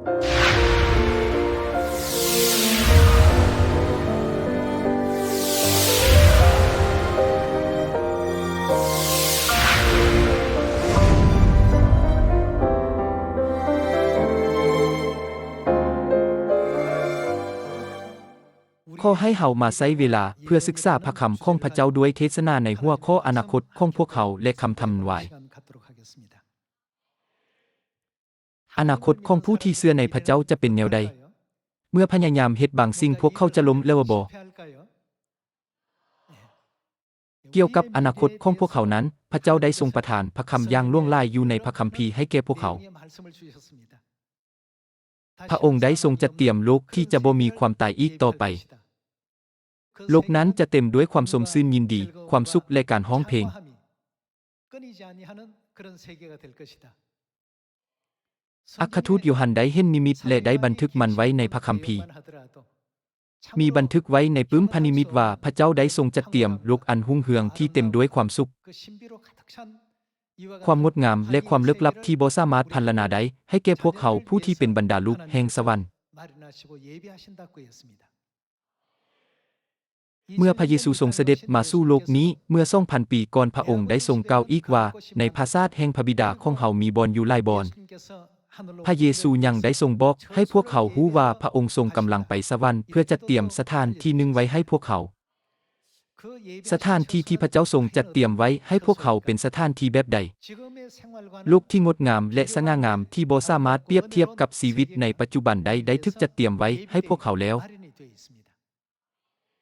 ຂໍໃຫ້ເຮົາມາໃຊ້ເວລາເພື່ອສຶກສາພະຄຳຂອງພະເຈົ້າດ້ວຍເທດສະໜາໃນຫົວຂໍ້ອະນາຄົດຂອງພວກເຮົາ ແລະ ຄຳທຳນາຍ. ອະນາຄົດຂອງຜູ້ທີ່ເຊື່ອໃນພະເຈົ້າຈະເປັນແນວໃດ? ເມື່ອພະຍາຍາມເຮັດບາງສິ່ງ, ພວກເຂົາຈະລົ້ມເຫຼວບໍ່? ກ່ຽວກັບອະນາຄົດຂອງພວກເຂົານັ້ນ, ພະເຈົ້າໄດ້ຊົງປະທານພະຄຳຢ່າງຫຼວງຫຼາຍຢູ່ໃນພະຄຳພີໃຫ້ແກ່ພວກເຂົາ. ພະອົງໄດ້ຊົງຈັດຕຽມໂລກທີ່ຈະບໍ່ມີຄວາມຕາຍອີກຕໍ່ໄປ. ໂລກນັ້ນຈະເຕັມດ້ວຍຄວາມຊົມຊື່ນຍິນດີ, ຄວາມສຸກ ແລະ ການຮ້ອງເພງ. ອັກຄະທູດໂຢຮັນໄດ້ເຫັນນິມິດ ແລະ ໄດ້ບັນທຶກມັນໄວ້ໃນພະຄຳພີ. ມີບັນທຶກໄວ້ໃນປຶ້ມພະນິມິດວ່າ ພະເຈົ້າໄດ້ຊົງຈັດຕຽມໂລກອັນຮຸ່ງເຮືອງທີ່ເຕັມດ້ວຍຄວາມສຸກ, ຄວາມງົດງາມ ແລະ ຄວາມເລິກລັບທີ່ບໍ່ສາມາດພັນລະນາໄດ້ ໃຫ້ແກ່ພວກເຮົາຜູ້ທີ່ເປັນບັນດາລູກແຫ່ງສະຫວັນ. ເມື່ອພະເຢຊູຊົງສະເດັດມາສູ່ໂລກນີ້ເມື່ອສອງພັນປີກ່ອນ, ພະອົງໄດ້ຊົງກ່າວອີກວ່າ, ໃນປາສາດແຫ່ງພະບິດາຂອງເຮົາມີບ່ອນຢູ່ຫຼາຍບ່ອນ. ພະເຢຊູຍັງໄດ້ຊົງບອກໃຫ້ພວກເຮົາຮູ້ວ່າ ພະອົງຊົງກຳລັງໄປສະຫວັນເພື່ອຈັດຕຽມສະຖານທີ່ໜຶ່ງໄວ້ໃຫ້ພວກເຮົາ. ສະຖານທີ່ທີ່ພະເຈົ້າຊົງຈັດຕຽມໄວ້ໃຫ້ພວກເຮົາເປັນສະຖານທີ່ແບບໃດ? ໂລກທີ່ງົດງາມ ແລະ ສະຫງ່າງາມທີ່ບໍ່ສາມາດປຽບທຽບກັບຊີວິດໃນປັດຈຸບັນໄດ້ ໄດ້ຖືກຈັດຕຽມໄວ້ໃຫ້ພວກເຮົາແລ້ວ.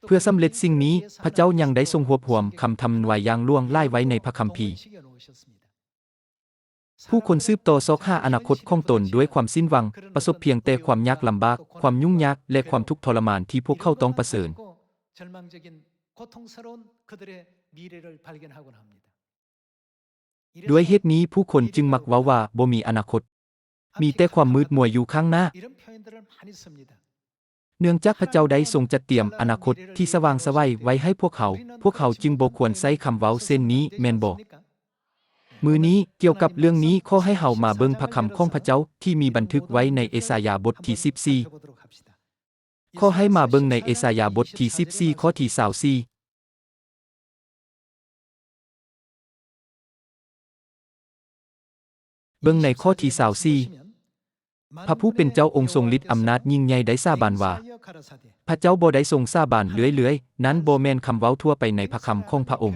ເພື່ອສຳເລັດສິ່ງນີ້, ພະເຈົ້າຍັງໄດ້ຊົງຮວບຮວມຄຳທຳນາຍຢ່າງຫຼວງຫຼາຍໄວ້ໃນພະຄຳພີ. ຜູ້ຄົນສືບຕໍ່ຊອກຫາອະນາຄົດຂອງຕົນດ້ວຍຄວາມສິ້ນຫວັງ, ປະສົບພຽງແຕ່ຄວາມຍາກລຳບາກ, ຄວາມຫຍຸ້ງຍາກ ແລະ ຄວາມທຸກທໍລະມານທີ່ພວກເຂົາຕ້ອງປະເຊີນ. ດ້ວຍເຫດນີ້ຜູ້ຄົນຈຶ່ງມັກເວົ້າວ່າບໍ່ມີອະນາຄົດ, ມີແຕ່ຄວາມມືດມົວຢູ່ຂ້າງໜ້າ. ເນື່ອງຈາກພະເຈົ້າໄດ້ຊົງຈັດຕຽມອະນາຄົດທີ່ສະຫວ່າງໄສໄວ້ໃຫ້ພວກເຮົາ, ພວກເຮົາຈຶ່ງບໍ່ຄວນໃຊ້ຄຳເວົ້າເຊັ່ນນີ້, ແມ່ນບໍ່? ມື້ນີ້, ກ່ຽວກັບເລື່ອງນີ້, ຂໍໃຫ້ເຮົາມາເບິ່ງພະຄຳຂອງພະເຈົ້າທີ່ມີບັນທຶກໄວ້ໃນເອສາຍາບົດທີສິບສີ່. ຂໍໃຫ້ມາເບິ່ງໃນເອສາຍາບົດທີສິບສີ່ ຂໍ້ທີຊາວສີ່. ເບິ່ງໃນຂໍ້ທີຊາວສີ່, ພະຜູ້ເປັນເຈົ້າອົງຊົງລິດອຳນາດຍິ່ງໃຫຍ່ໄດ້ສາບານວ່າ, ພະເຈົ້າບໍ່ໄດ້ຊົງສາບານເລື້ອຍໆ, ນັ້ນບໍ່ແມ່ນຄຳເວົ້າທົ່ວໄປໃນພະຄຳຂອງພະອົງ.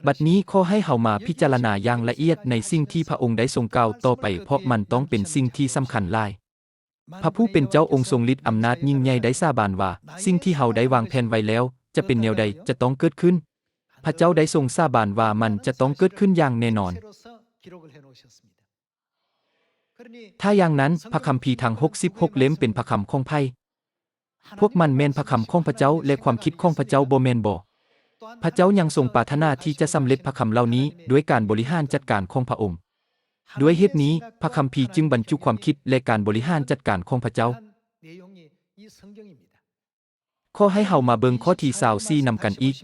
ບັດນີ້ຂໍໃຫ້ເຮົາມາພິຈາລະນາຢ່າງລະອຽດໃນສິ່ງທີ່ພະອົງໄດ້ຊົງກ່າວຕໍ່ໄປ, ເພາະມັນຕ້ອງເປັນສິ່ງທີ່ສຳຄັນຫຼາຍ. ພະຜູ້ເປັນເຈົ້າອົງຊົງລິດອຳນາດຍິ່ງໃຫຍ່ໄດ້ສາບານວ່າ, ສິ່ງທີ່ເຮົາໄດ້ວາງແຜນໄວ້ແລ້ວຈະເປັນແນວໃດ, ຈະຕ້ອງເກີດຂຶ້ນ. ພະເຈົ້າໄດ້ຊົງສາບານວ່າມັນຈະຕ້ອງເກີດຂຶ້ນຢ່າງແນ່ນອນ. ຖ້າຢ່າງນັ້ນ, ພະຄຳພີທັງຫົກສິບຫົກເຫຼັ້ມເປັນພະຄຳຂອງໃຜ? ພວກມັນແມ່ນພະຄຳຂອງພະເຈົ້າ ແລະ ຄວາມຄິດຂອງພະເຈົ້າ, ບໍ່ແມ່ນບໍ? ພະເຈົ້າຍັງຊົງປາດຖະໜາທີ່ຈະສຳເລັດພະຄຳເຫຼົ່ານີ້ດ້ວຍການບໍລິຫານຈັດການຂອງພະອົງ. ດ້ວຍເຫດນີ້, ພະຄຳພີຈຶ່ງບັນຈຸຄວາມຄິດ ແລະ ການບໍລິຫານຈັດການຂອງພະເຈົ້າ. ຂໍໃຫ້ເຮົາມາເບິ່ງຂໍ້ທີຊາວສີ່ນຳກັນອີກ.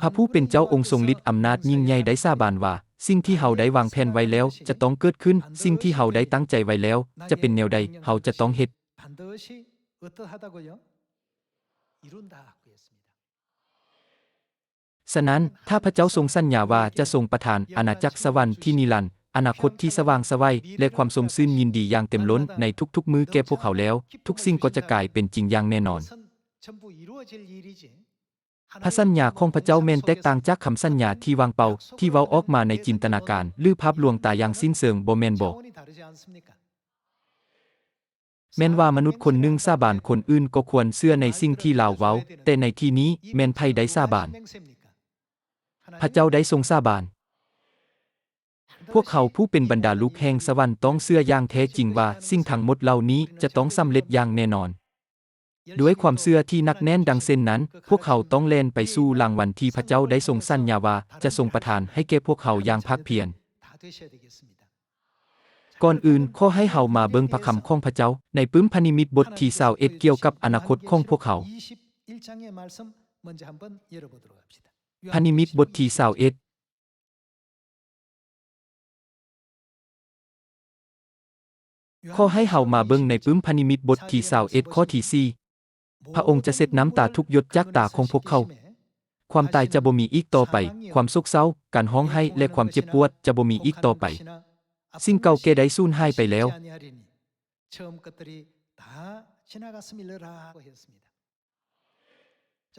ພະຜູ້ເປັນເຈົ້າອົງຊົງລິດອຳນາດຍິ່ງໃຫຍ່ໄດ້ສາບານວ່າ, ສິ່ງທີ່ເຮົາໄດ້ວາງແຜນໄວ້ແລ້ວຈະຕ້ອງເກີດຂຶ້ນ, ສິ່ງທີ່ເຮົາໄດ້ຕັ້ງໃຈໄວ້ແລ້ວຈະເປັນແນວໃດ, ເຮົາຈະຕ້ອງເຮັດ. ສະນັ້ນ, ຖ້າພະເຈົ້າຊົງສັນຍາວ່າຈະຊົງປະທານອານາຈັກສະຫວັນທີ່ນິລັນ, ອະນາຄົດທີ່ສະຫວ່າງໄສໄວ້ ແລະ ຄວາມຊົມຊື່ນຍິນດີຢ່າງເຕັມລົ້ນໃນທຸກໆມື້ແກ່ພວກເຮົາແລ້ວ, ທຸກສິ່ງກໍຈະກາຍເປັນຈິງຢ່າງແນ່ນອນ. ພະສັນຍາຂອງພະເຈົ້າແມ່ນແຕກຕ່າງຈາກຄຳສັນຍາທີ່ວ່າງເປົ່າທີ່ເວົ້າອອກມາໃນຈິນຕະນາການ ຫຼື ພາບລວງຕາຢ່າງສິ້ນເຊີງ, ບໍ່ແມ່ນບໍ? ແມ່ນວ່າມະນຸດຄົນໜຶ່ງສາບານ, ຄົນອື່ນກໍຄວນເຊື່ອໃນສິ່ງທີ່ລາວເວົ້າ, ແຕ່ໃນທີ່ນີ້ແມ່ນໃຜໄດ້ສາບານ? ພະເຈົ້າໄດ້ຊົງສາບານ. ພວກເຮົາຜູ້ເປັນບັນດາລູກແຫ່ງສະຫວັນຕ້ອງເຊື່ອຢ່າງແທ້ຈິງວ່າສິ່ງທັງໝົດເຫຼົ່ານີ້ຈະຕ້ອງສຳເລັດຢ່າງແນ່ນອນ. ດ້ວຍຄວາມເຊື່ອທີ່ໜັກແໜ້ນດັ່ງເຊັ່ນນັ້ນ, ພວກເຮົາຕ້ອງແລ່ນໄປສູ່ລາງວັນທີ່ພະເຈົ້າໄດ້ຊົງສັນຍາວ່າຈະຊົງປະທານໃຫ້ແກ່ພວກເຮົາຢ່າງພາກພຽນ. ກ່ອນອື່ນ, ຂໍໃຫ້ເຮົາມາເບິ່ງພະຄຳຂອງພະເຈົ້າໃນປຶ້ມພະນິມິດບົດທີຊາວເອັດ ກ່ຽວກັບອະນາຄົດຂອງພວກເຮົາ. ພະນິມິດບົດທີຊາວເອັດ. ຂໍໃຫ້ເຮົາມາເບິ່ງໃນປຶ້ມພະນິມິດບົດທີຊາວເອັດ ຂໍ້ທີສີ່ ພະອົງຈະເຊັດນ້ຳຕາທຸກຢົດຈາກຕາຂອງພວກເຂົາ. ຄວາມຕາຍຈະບໍ່ມີອີກຕໍ່ໄປ, ຄວາມໂສກເສົ້າ, ການຮ້ອງໄຫ້ ແລະ ຄວາມເຈັບປວດຈະບໍ່ມີອີກຕໍ່ໄປ. ສິ່ງເກົ່າແກ່ໄດ້ສູນຫາຍໄປແລ້ວ.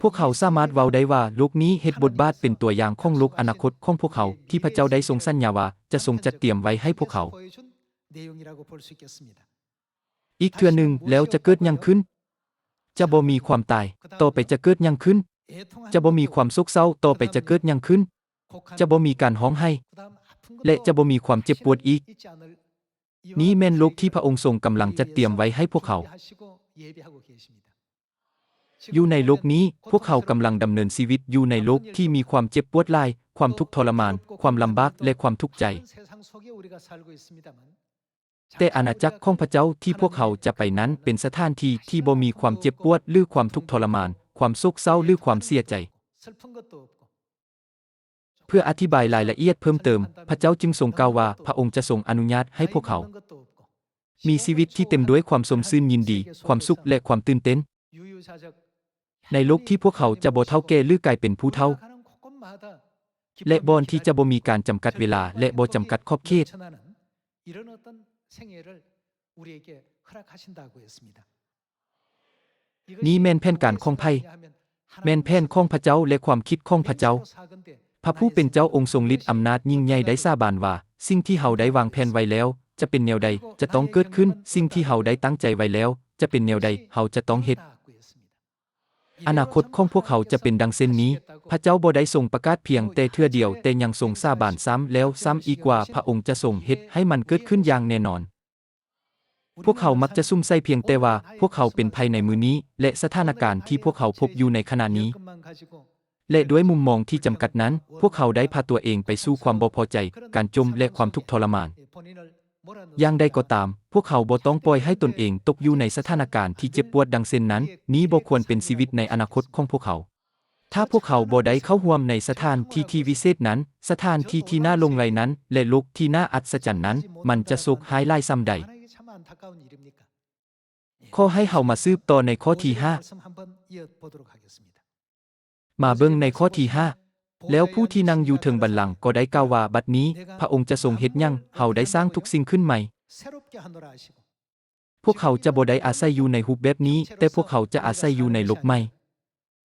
ພວກເຮົາສາມາດເວົ້າໄດ້ວ່າໂລກນີ້ເຮັດບົດບາດເປັນຕົວຢ່າງຂອງໂລກອະນາຄົດຂອງພວກເຮົາ ທີ່ພະເຈົ້າໄດ້ຊົງສັນຍາວ່າຈະຊົງຈັດຕຽມໄວ້ໃຫ້ພວກເຮົາ. ອີກເທື່ອໜຶ່ງ, ແລ້ວຈະເກີດຫຍັງຂຶ້ນ? ຈະບໍ່ມີຄວາມຕາຍ, ຕໍ່ໄປຈະເກີດຫຍັງຂຶ້ນ? ຈະບໍ່ມີຄວາມໂສກເສົ້າ, ຕໍ່ໄປຈະເກີດຫຍັງຂຶ້ນ? ຈະບໍ່ມີການຮ້ອງໄຫ້ ແລະ ຈະບໍ່ມີຄວາມເຈັບປວດອີກ. ນີ້ແມ່ນໂລກທີ່ພະອົງຊົງກຳລັງຈັດຕຽມໄວ້ໃຫ້ພວກເຮົາ. ຢູ່ໃນໂລກນີ້, ພວກເຮົາກຳລັງດຳເນີນຊີວິດຢູ່ໃນໂລກທີ່ມີຄວາມເຈັບປວດຫຼາຍ, ຄວາມທຸກທໍລະມານ, ຄວາມລຳບາກ ແລະ ຄວາມທຸກໃຈ. ແຕ່ອານາຈັກຂອງພະເຈົ້າທີ່ພວກເຮົາຈະໄປນັ້ນເປັນສະຖານທີ່ທີ່ບໍ່ມີຄວາມເຈັບປວດ ຫຼື ຄວາມທຸກທໍລະມານ, ຄວາມໂສກເສົ້າ ຫຼື ຄວາມເສຍໃຈ. ເພື່ອອະທິບາຍລາຍລະອຽດເພີ່ມເຕີມ, ພະເຈົ້າຈຶ່ງຊົງກ່າວວ່າພະອົງຈະຊົງອະນຸຍາດໃຫ້ພວກເຮົາມີຊີວິດທີ່ເຕັມດ້ວຍຄວາມຊົມຊື່ນຍິນດີ, ຄວາມສຸກ ແລະ ຄວາມຕື່ນເຕັ້ນ. ໃນໂລກທີ່ພວກເຮົາຈະບໍ່ເຖົ້າແກ່ ຫຼື ກາຍເປັນຜູ້ເຖົ້າ ແລະ ບ່ອນທີ່ຈະບໍ່ມີການຈຳກັດເວລາ ແລະ ບໍ່ຈຳກັດຂອບເຂດ.ນີ້ແມ່ນແຜນການຂອງໃຜ? ແມ່ນແຜນຂອງພະເຈົ້າ ແລະ ຄວາມຄິດຂອງພະເຈົ້າ. ພະຜູ້ເປັນເຈົ້າອົງຊົງລິດອຳນາດຍິ່ງໃຫຍ່ໄດ້ສາບານວ່າ, ສິ່ງທີ່ເຮົາໄດ້ວາງແຜນໄວ້ແລ້ວຈະເປັນແນວໃດ, ຈະຕ້ອງເກີດຂຶ້ນ, ສິ່ງທີ່ເຮົາໄດ້ຕັ້ງໃຈໄວ້ແລ້ວຈະເປັນແນວໃດ, ເຮົາຈະຕ້ອງເຮັດ. ອະນາຄົດຂອງພວກເຮົາຈະເປັນດັ່ງເຊັ່ນນີ້. ພະເຈົ້າບໍ່ໄດ້ຊົງປະກາດພຽງແຕ່ເທື່ອດຽວ, ແຕ່ຍັງຊົງສາບານຊ້ຳແລ້ວຊ້ຳອີກວ່າພະອົງຈະຊົງເຮັດໃຫ້ມັນເກີດຂຶ້ນຢ່າງແນ່ນອນ. ພວກເຮົາມັກຈະສຸມໃສ່ພຽງແຕ່ວ່າພວກເຮົາເປັນໃຜໃນມື້ນີ້ ແລະ ສະຖານະການທີ່ພວກເຮົາພົບຢູ່ໃນຂະນະນີ້. ແລະ ດ້ວຍມຸມມອງທີ່ຈຳກັດນັ້ນ, ພວກເຮົາໄດ້ພາຕົວເອງໄປສູ່ຄວາມບໍ່ພໍໃຈ, ການຈົ່ມ ແລະ ຄວາມທຸກທໍລະມານ. ຢ່າງໃດກໍຕາມ, ພວກເຮົາບໍ່ຕ້ອງປ່ອຍໃຫ້ຕົນເອງຕົກຢູ່ໃນສະຖານະການທີ່ເຈັບປວດດັ່ງເຊັ່ນນັ້ນ. ນີ້ບໍ່ຄວນເປັນຊີວິດໃນອະນາຄົດຂອງພວກເຮົາ. ຖ້າພວກເຮົາບໍ່ໄດ້ເຂົ້າຮ່ວມໃນສະຖານທີ່ທີ່ວິເສດນັ້ນ, ສະຖານທີ່ທີ່ໜ້າຫຼົງໄຫຼນັ້ນ ແລະ ໂລກທີ່ໜ້າອັດສະຈັນນັ້ນ, ມັນຈະໂຊກຮ້າຍຫຼາຍສ່ຳໃດ. ຂໍໃຫ້ເຮົາມາສືບຕໍ່ໃນຂໍ້ທີຫ້າ. ມາເບິ່ງໃນຂໍ້ທີຫ້າ. ແລ້ວຜູ້ທີ່ນັ່ງຢູ່ເທິງບັນລັງກໍໄດ້ກ່າວວ່າ, ບັດນີ້ພະອົງຈະຊົງເຮັດຫຍັງ? ເຮົາໄດ້ສ້າງທຸກສິ່ງຂຶ້ນໃໝ່. ພວກເຂົາຈະບໍ່ໄດ້ອາໄສຢູ່ໃນຮູບແບບນີ້, ແຕ່ພວກເຂົາຈະອາໄສຢູ່ໃນໂລກໃໝ່.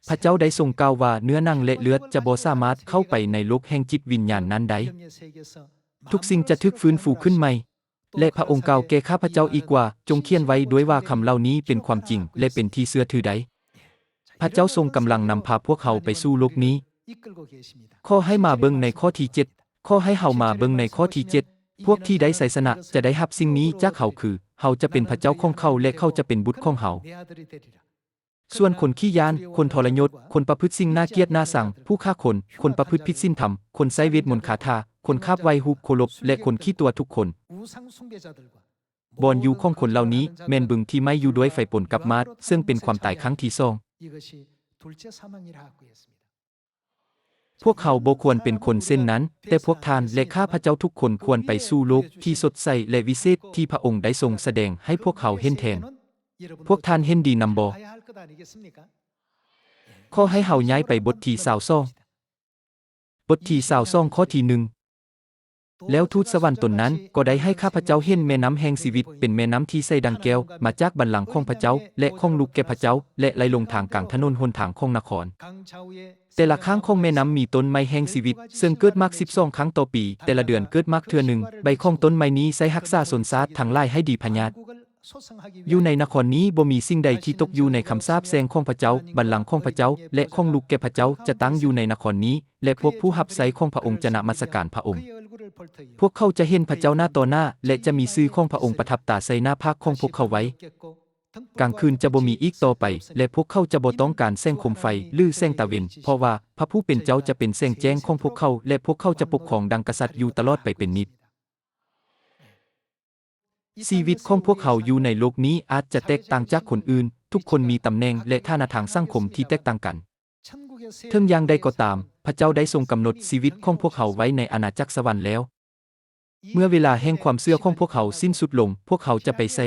ພະເຈົ້າໄດ້ຊົງກ່າວວ່າເນື້ອໜັງ ແລະ ເລືອດຈະບໍ່ສາມາດເຂົ້າໄປໃນໂລກແຫ່ງຈິດວິນຍານນັ້ນໄດ້. ທຸກສິ່ງຈະຖືກຟື້ນຟູຂຶ້ນໃໝ່. ແລະ ພະອົງກ່າວແກ່ຂ້າພະເຈົ້າອີກວ່າ, ຈົ່ງຂຽນໄວ້ດ້ວຍວ່າຄຳເຫຼົ່ານີ້ເປັນຄວາມຈິງ ແລະ ເປັນທີ່ເຊື່ອຖືໄດ້. ພະເຈົ້າຊົງກຳລັງນຳພາພວກເຮົາໄປສູ່ໂລກນີ້. ຂໍໃຫ້ມາເບິ່ງໃນຂໍ້ທີເຈັດ. ຂໍໃຫ້ເຮົາມາເບິ່ງໃນຂໍ້ທີເຈັດ. ພວກທີ່ໄດ້ໄຊຊະນະຈະໄດ້ຮັບສິ່ງນີ້ຈາກເຮົາ, ຄື ເຮົາຈະເປັນພະເຈົ້າຂອງເຂົາ ແລະ ເຂົາຈະເປັນບຸດຂອງເຮົາ. ສ່ວນຄົນຂີ້ຢ້ານ, ຄົນທໍລະຍົດ, ຄົນປະພຶດສິ່ງໜ້າກຽດໜ້າຊັງ, ຜູ້ຂ້າຄົນ, ຄົນປະພຶດຜິດສິນທຳ, ຄົນໃຊ້ເວດມົນຄາຖາ, ຄົນຂາບໄຫວ້ຮູບເຄົາລົບ ແລະ ຄົນຂີ້ຕົວະທຸກຄົນ. ບ່ອນຢູ່ຂອງຄົນເຫຼົ່ານີ້ແມ່ນບຶງທີ່ໄໝ້ຢູ່ດ້ວຍໄຟປົນກັບມາດ, ເຊິ່ງເປັນຄວາມຕາຍຄັ້ງທີສອງ. ພວກເຮົາບໍ່ຄວນເປັນຄົນເຊັ່ນນັ້ນ, ແຕ່ພວກທ່ານ ແລະ ຂ້າພະເຈົ້າທຸກຄົນຄວນໄປສູ່ໂລກທີ່ສົດໃສ ແລະ ວິເສດທີ່ພະອົງໄດ້ຊົງສະແດງໃຫ້ພວກເຮົາເຫັນແທນ. ພວກທ່ານເຫັນດີນຳບໍ່? ຂໍໃຫ້ເຮົາຍ້າຍໄປບົດທີຊາວສອງ. ບົດທີຊາວສອງ ຂໍ້ທີໜຶ່ງ. ແລ້ວທູດສະຫວັນຕົນນັ້ນກໍໄດ້ໃຫ້ຂ້າພະເຈົ້າເຫັນແມ່ນ້ຳແຫ່ງຊີວິດ, ເປັນແມ່ນ້ຳທີ່ໃສດັ່ງແກ້ວ, ມາຈາກບັນລັງຂອງພະເຈົ້າ ແລະ ຂອງລູກແກ່ພະເຈົ້າ, ແລະ ໄຫຼລົງທາງກາງຖະໜົນຫົນທາງຂອງນະຄອນ. ແຕ່ລະຂ້າງຂອງແມ່ນ້ຳມີຕົ້ນໄມ້ແຫ່ງຊີວິດ, ເຊິ່ງເກີດໝາກສິບສອງຄັ້ງຕໍ່ປີ, ແຕ່ລະເດືອນເກີດໝາກເທື່ອໜຶ່ງ. ໃບຂອງຕົ້ນໄມ້ນີ້ໃຊ້ຮັກສາຊົນຊາດທັງຫຼາຍໃຫ້ດີພະຍາດ. ຢູ່ໃນນະຄອນນີ້ບໍ່ມີສິ່ງໃດທີ່ຕົກຢູ່ໃນຄຳສາບແຊ່ງຂອງພະເຈົ້າ, ບັນລັງຂອງພະເຈົ້າ ແລະ ຂອງລູກແກ່ພະເຈົ້າຈະຕັ້ງຢູ່ໃນນະຄອນນີ້, ແລະ ພວກຜູ້ຮັບໃຊ້ຂອງພະອົງຈະນະມັດສະການພະອົງ. ພວກເຂົາຈະເຫັນພະເຈົ້າໜ້າຕໍ່ໜ້າ, ແລະ ຈະມີຊື່ຂອງພະອົງປະທັບຕາໃສ່ໜ້າຜາກຂອງພວກເຂົາໄວ້. ກາງຄືນຈະບໍ່ມີອີກຕໍ່ໄປ, ແລະ ພວກເຂົາຈະບໍ່ຕ້ອງການແສງໂຄມໄຟ ຫຼື ແສງຕາເວັນ, ເພາະວ່າພະຜູ້ເປັນເຈົ້າຈະເປັນແສງແຈ້ງຂອງພວກເຂົາ, ແລະ ພວກເຂົາຈະປົກຄອງດັ່ງກະສັດຢູ່ຕະຫຼອດໄປເປັນນິດ. ຊີວິດຂອງພວກເຮົາຢູ່ໃນໂລກນີ້ອາດຈະແຕກຕ່າງຈາກຄົນອື່ນ. ທຸກຄົນມີຕຳແໜ່ງ ແລະ ຖານະທາງສັງຄົມທີ່ແຕກຕ່າງກັນ. ເຖິງຢ່າງໃດກໍຕາມ, ພະເຈົ້າໄດ້ຊົງກຳນົດຊີວິດຂອງພວກເຮົາໄວ້ໃນອານາຈັກສະຫວັນແລ້ວ. ເມື່ອເວລາແຫ່ງຄວາມເຊື່ອຂອງພວກເຮົາສິ້ນສຸດລົງ, ພວກເຮົາຈະໄປໃສ?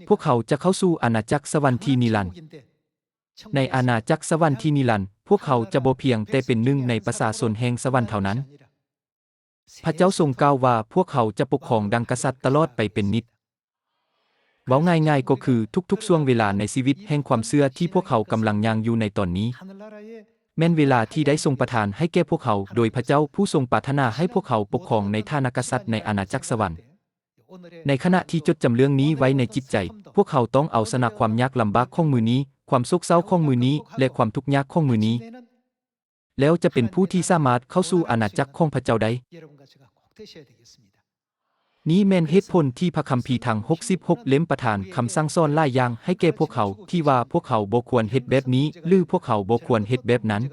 ພວກເຮົາຈະເຂົ້າສູ່ອານາຈັກສະຫວັນທີ່ນິລັນ. ໃນອານາຈັກສະຫວັນທີ່ນິລັນ, ພວກເຮົາຈະບໍ່ພຽງແຕ່ເປັນໜຶ່ງໃນປະຊາຊົນແຫ່ງສະຫວັນເທົ່ານັ້ນ. ພະເຈົ້າຊົງກ່າວວ່າພວກເຮົາຈະປົກຄອງດັ່ງກະສັດຕະຫຼອດໄປເປັນນິດ. ເວົ້າງ່າຍໆກໍຄື ທຸກໆຊ່ວງເວລາໃນຊີວິດແຫ່ງຄວາມເຊື່ອທີ່ພວກເຮົາກຳລັງຍ່າງຢູ່ໃນຕອນນີ້ ແມ່ນເວລາທີ່ໄດ້ຊົງປະທານໃຫ້ແກ່ພວກເຮົາ ໂດຍພະເຈົ້າຜູ້ຊົງປາດຖະໜາໃຫ້ພວກເຮົາປົກຄອງໃນຖານະກະສັດໃນອານາຈັກສະຫວັນ. ໃນຂະນະທີ່ຈົດຈຳເລື່ອງນີ້ໄວ້ໃນຈິດໃຈ, ພວກເຮົາຕ້ອງເອົາຊະນະຄວາມຍາກລຳບາກຂອງມື້ນີ້, ຄວາມໂສກເສົ້າຂອງມື້ນີ້ ແລະ ຄວາມທຸກຍາກຂອງມື້ນີ້. ແລ້ວຈະເປັນຜູ້ທີ່ສາມາດເຂົ້າສູ່ອານາຈັກຂອງພະເຈົ້າໄດ້. ນີ້ແມ່ນເຫດຜົນທີ່ພະຄຳພີທັງຫົກສິບຫົກເຫຼັ້ມປະທານຄຳສັ່ງສອນຫຼາຍຢ່າງໃຫ້ແກ່ພວກເຮົາ, ທີ່ວ່າພວກເຮົາບໍ່ຄວນເຮັດແບບນີ້ ຫຼື ພວກເຮົາບໍ່ຄວນເຮັດແບບນັ້ນ.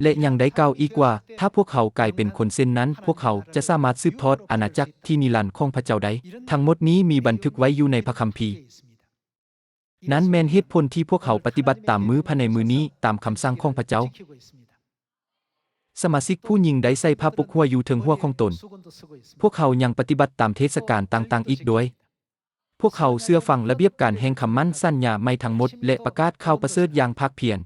ແລະ ຍັງໄດ້ກ່າວອີກວ່າ, ຖ້າພວກເຮົາກາຍເປັນຄົນເຊັ່ນນັ້ນ, ພວກເຮົາຈະສາມາດສືບທອດອານາຈັກທີ່ນິລັນຂອງພະເຈົ້າໄດ້. ທັງໝົດນີ້ມີບັນທຶກໄວ້ຢູ່ໃນພະຄຳພີ. ນັ້ນແມ່ນເຫດຜົນທີ່ພວກເຮົາປະຕິບັດຕາມມື້ພາຍໃນມື້ນີ້ຕາມຄຳສັ່ງຂອງພະເຈົ້າ. ສະມາຊິກຜູ້ຍິງໄດ້ໃສ່ຜ້າປົກຫົວຢູ່ເທິງຫົວຂອງຕົນ. ພວກເຮົາຍັງປະຕິບັດຕາມເທດສະການຕ່າງໆອີກດ້ວຍ. ພວກເຮົາເຊື່ອຟັງລະບຽບການແຫ່ງຄຳໝັ້ນສັນຍາໃໝ່ທັງໝົດ ແລະ ປະກາດຂ່າວປະເສີດຢ່າງພາກພຽນ.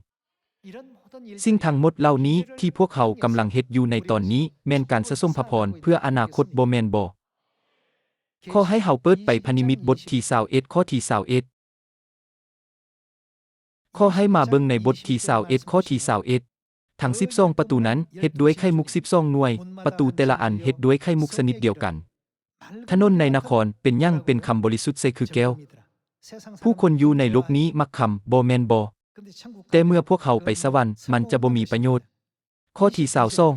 ສິ່ງທັງໝົດເຫຼົ່ານີ້ທີ່ພວກເຮົາກຳລັງເຮັດຢູ່ໃນຕອນນີ້ ແມ່ນການສະສົມພະພອນເພື່ອອະນາຄົດ ບໍ່ແມ່ນບໍ? ຂໍໃຫ້ເຮົາເປີດໄປພະນິມິດບົດທີຊາວເອັດ ຂໍ້ທີຊາວເອັດ. ຂໍໃຫ້ມາເບິ່ງໃນບົດທີຊາວເອັດ ຂໍ້ທີຊາວເອັດ. ທັງສິບສອງປະຕູນັ້ນເຮັດດ້ວຍໄຂ່ມຸກສິບສອງໜ່ວຍ, ປະຕູແຕ່ລະອັນເຮັດດ້ວຍໄຂ່ມຸກຊະນິດດຽວກັນ. ຖະໜົນໃນນະຄອນເປັນຫຍັງເປັນຄຳບໍລິສຸດໃສຄືແກ້ວ? ຜູ້ຄົນຢູ່ໃນໂລກນີ້ມັກຄຳ, ບໍ່ແມ່ນບໍ? ແຕ່ເມື່ອພວກເຮົາໄປສະຫວັນ, ມັນຈະບໍ່ມີປະໂຫຍດ. ຂໍ້ທີຊາວສອງ,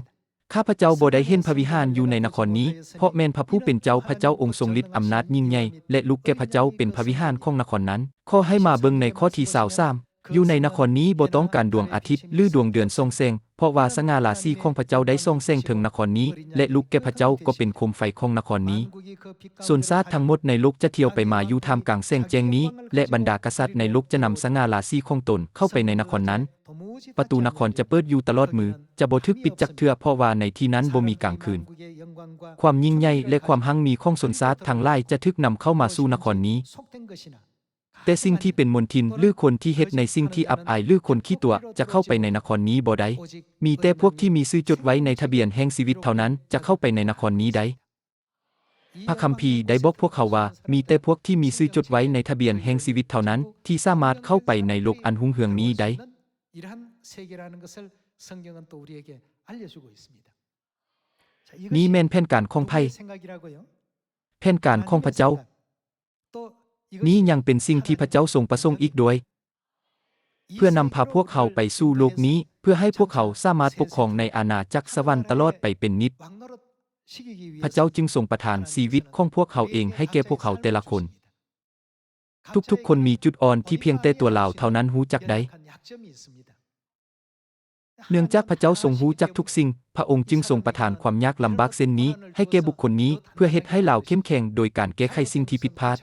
ຂ້າພະເຈົ້າບໍ່ໄດ້ເຫັນພະວິຫານຢູ່ໃນນະຄອນນີ້, ເພາະແມ່ນພະຜູ້ເປັນເຈົ້າພະເຈົ້າອົງຊົງລິດອຳນາດຍິ່ງໃຫຍ່ ແລະ ລຸກແກ່ພະເຈົ້າເປັນພະວິຫານຂອງນະຄອນນັ້ນ. ຂໍໃຫ້ມາເບິ່ງໃນຂໍ້ທີຊາວສາມ, ຢູ່ໃນນະຄອນນີ້ບໍ່ຕ້ອງການດວງອາທິດ ຫຼື ດວງເດືອນສ່ອງແສງ, ເພາະວ່າສະຫງ່າລາສີຂອງພະເຈົ້າໄດ້ສ່ອງແສງເທິງນະຄອນນີ້ ແລະ ລຸກແກ່ພະເຈົ້າກໍເປັນໂຄມໄຟຂອງນະຄອນນີ້. ຊົນຊາດທັງໝົດໃນໂລກຈະທ່ຽວໄປມາຢູ່ທ່າມກາງແສງແຈ້ງນີ້ ແລະ ບັນດາກະສັດໃນໂລກຈະນຳສະຫງ່າລາສີຂອງຕົນເຂົ້າໄປໃນນະຄອນນັ້ນ. ປະຕູນະຄອນຈະເປີດຢູ່ຕະຫຼອດມື້, ຈະບໍ່ຖືກປິດຈັກເທື່ອ, ເພາະວ່າໃນທີ່ນັ້ນບໍ່ມີກາງຄືນ. ຄວາມຍິ່ງໃຫຍ່ ແລະ ຄວາມຮັ່ງມີຂອງຊົນຊາດທັງຫຼາຍຈະຖືກນຳເຂົ້າມາສູ່ນະຄອນນີ້. ແຕ່ສິ່ງທີ່ເປັນມົນທິນ ຫຼື ຄົນທີ່ເຮັດໃນສິ່ງທີ່ອັບອາຍ ຫຼື ຄົນຂີ້ຕົວະ ຈະເຂົ້າໄປໃນນະຄອນນີ້ບໍ່ໄດ້. ມີແຕ່ພວກທີ່ມີຊື່ຈົດໄວ້ໃນທະບຽນແຫ່ງຊີວິດເທົ່ານັ້ນຈະເຂົ້າໄປໃນນະຄອນນີ້ໄດ້. ພະຄຳພີໄດ້ບອກພວກເຮົາວ່າ ມີແຕ່ພວກທີ່ມີຊື່ຈົດໄວ້ໃນທະບຽນແຫ່ງຊີວິດເທົ່ານັ້ນ ທີ່ສາມາດເຂົ້າໄປໃນໂລກອັນຮຸ່ງເຮືອງນີ້ໄດ້. ນີ້ແມ່ນແຜນການຂອງໃຜ? ແຜນການຂອງພະເຈົ້າ. ນີ້ຍັງເປັນສິ່ງທີ່ພະເຈົ້າຊົງປະສົງອີກດ້ວຍ. ເພື່ອນຳພາພວກເຮົາໄປສູ່ໂລກນີ້, ເພື່ອໃຫ້ພວກເຮົາສາມາດປົກຄອງໃນອານາຈັກສະຫວັນຕະຫຼອດໄປເປັນນິດ. ພະເຈົ້າຈຶ່ງຊົງປະທານຊີວິດຂອງພວກເຮົາເອງໃຫ້ແກ່ພວກເຮົາແຕ່ລະຄົນ. ທຸກໆຄົນມີຈຸດອ່ອນທີ່ພຽງແຕ່ຕົວລາວເທົ່ານັ້ນຮູ້ຈັກໄດ້. ເນື່ອງຈາກພະເຈົ້າຊົງຮູ້ຈັກທຸກສິ່ງ, ພະອົງຈຶ່ງຊົງປະທານຄວາມຍາກລຳບາກເຊັ່ນນີ້ໃຫ້ແກ່ບຸກຄົນນີ້ ເພື່ອເຮັດໃຫ້ລາວເຂັ້ມແຂງໂດຍການແກ້ໄຂສິ່ງທີ່ຜິດພາດ.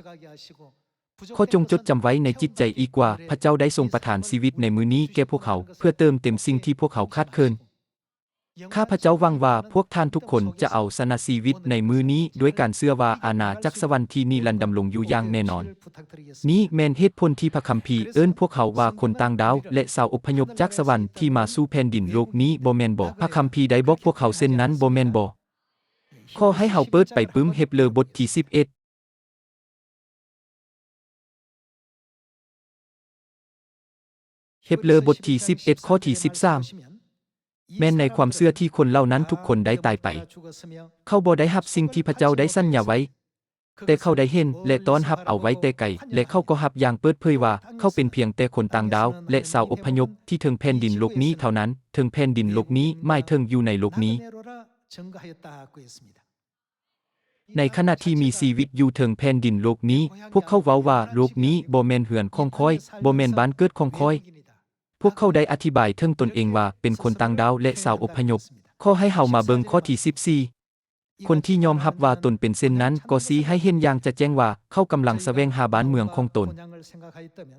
ຂໍຈົ່ງຈົດຈຳໄວ້ໃນຈິດໃຈອີກວ່າ ພະເຈົ້າໄດ້ຊົງປະທານຊີວິດໃນມື້ນີ້ແກ່ພວກເຮົາ ເພື່ອເຕີມເຕັມສິ່ງທີ່ພວກເຮົາຂາດເຂີນ. ຂ້າພະເຈົ້າຫວັງວ່າພວກທ່ານທຸກຄົນຈະເອົາຊະນະຊີວິດໃນມື້ນີ້ດ້ວຍການເຊື່ອວ່າອານາຈັກສະຫວັນທີ່ນິລັນດຳລົງຢູ່ຢ່າງແນ່ນອນ. ນີ້ແມ່ນເຫດຜົນທີ່ພະຄຳພີເອີ້ນພວກເຮົາວ່າຄົນຕ່າງດາວ ແລະ ຊາວອົບພະຍົບຈາກສະຫວັນທີ່ມາສູ່ແຜ່ນດິນໂລກນີ້, ບໍ່ແມ່ນບໍ? ພະຄຳພີໄດ້ບອກພວກເຮົາເຊັ່ນນັ້ນ, ບໍ່ແມ່ນບໍ? ຂໍໃຫ້ເຮົາເປີດໄປປຶ້ມເຮັບເຣີບົດທີສິບເອັດ. ເຮັບເຣີບົດທີສິບເອັດ ຂໍ້ທີສິບສາມ. ແມ່ນໃນຄວາມເຊື່ອທີ່ຄົນເຫຼົ່ານັ້ນທຸກຄົນໄດ້ຕາຍໄປ. ເຂົາບໍ່ໄດ້ຮັບສິ່ງທີ່ພະເຈົ້າໄດ້ສັນຍາໄວ້, ແຕ່ເຂົາໄດ້ເຫັນ ແລະ ຕ້ອນຮັບເອົາໄວ້ແຕ່ໄກ, ແລະ ເຂົາກໍຮັບຢ່າງເປີດເຜີຍວ່າ ເຂົາເປັນພຽງແຕ່ຄົນຕ່າງດາວ ແລະ ຊາວອົບພະຍົບທີ່ເທິງແຜ່ນດິນໂລກນີ້ເທົ່ານັ້ນ. ເທິງແຜ່ນດິນໂລກນີ້ໝາຍເຖິງຢູ່ໃນໂລກນີ້. ໃນຂະນະທີ່ມີຊີວິດຢູ່ເທິງແຜ່ນດິນໂລກນີ້, ພວກເຂົາເວົ້າວ່າ ໂລກນີ້ບໍ່ແມ່ນເຮືອນຂອງຂ້ອຍ, ບໍ່ແມ່ນບ້ານເກີດຂອງຂ້ອຍ. ພວກເຂົາໄດ້ອະທິບາຍເຖິງຕົນເອງວ່າເປັນຄົນຕ່າງດ້າວ ແລະ ຊາວອົບພະຍົບ. ຂໍໃຫ້ເຮົາມາເບິ່ງຂໍ້ທີສິບສີ່. ຄົນທີ່ຍອມຮັບວ່າຕົນເປັນເຊັ່ນນັ້ນ ກໍຊີ້ໃຫ້ເຫັນຢ່າງຈະແຈ້ງວ່າ ເຂົາກຳລັງສະແຫວງຫາບ້ານເມືອງຂອງຕົນ.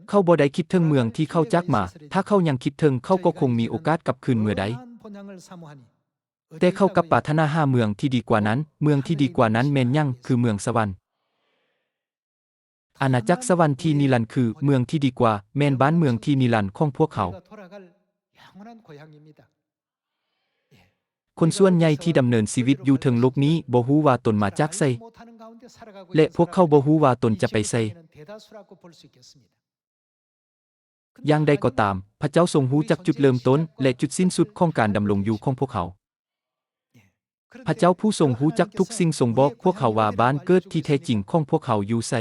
ເຂົາບໍ່ໄດ້ຄິດເຖິງເມືອງທີ່ເຂົາຈາກມາ. ຖ້າເຂົາຍັງຄິດເຖິງ, ເຂົາກໍຄົງມີໂອກາດກັບຄືນເມືອໄດ້. ແຕ່ເຂົາກັບປາດຖະໜາຫາເມືອງທີ່ດີກວ່ານັ້ນ. ເມືອງທີ່ດີກວ່ານັ້ນແມ່ນຫຍັງ? ຄືເມືອງສະຫວັນ. ອານາຈັກສະຫວັນທີ່ນິລັນຄືເມືອງທີ່ດີກວ່າ, ແມ່ນບ້ານເມືອງທີ່ນິລັນຂອງພວກເຂົາ. ຄົນສ່ວນໃຫຍ່ທີ່ດຳເນີນຊີວິດຢູ່ເທິງໂລກນີ້ບໍ່ຮູ້ວ່າຕົນມາຈາກໃສ ແລະ ພວກເຂົາບໍ່ຮູ້ວ່າຕົນຈະໄປໃສ. ຢ່າງໃດກໍຕາມ, ພະເຈົ້າຊົງຮູ້ຈັກຈຸດເລີ່ມຕົ້ນ ແລະ ຈຸດສິ້ນສຸດຂອງການດຳລົງຢູ່ຂອງພວກເຮົາ. ພະເຈົ້າຜູ້ຊົງຮູ້ຈັກທຸກສິ່ງຊົງບອກພວກເຮົາວ່າບ້ານເກີດທີ່ແທ້ຈິງຂອງພວກເຮົາຢູ່ໃສ.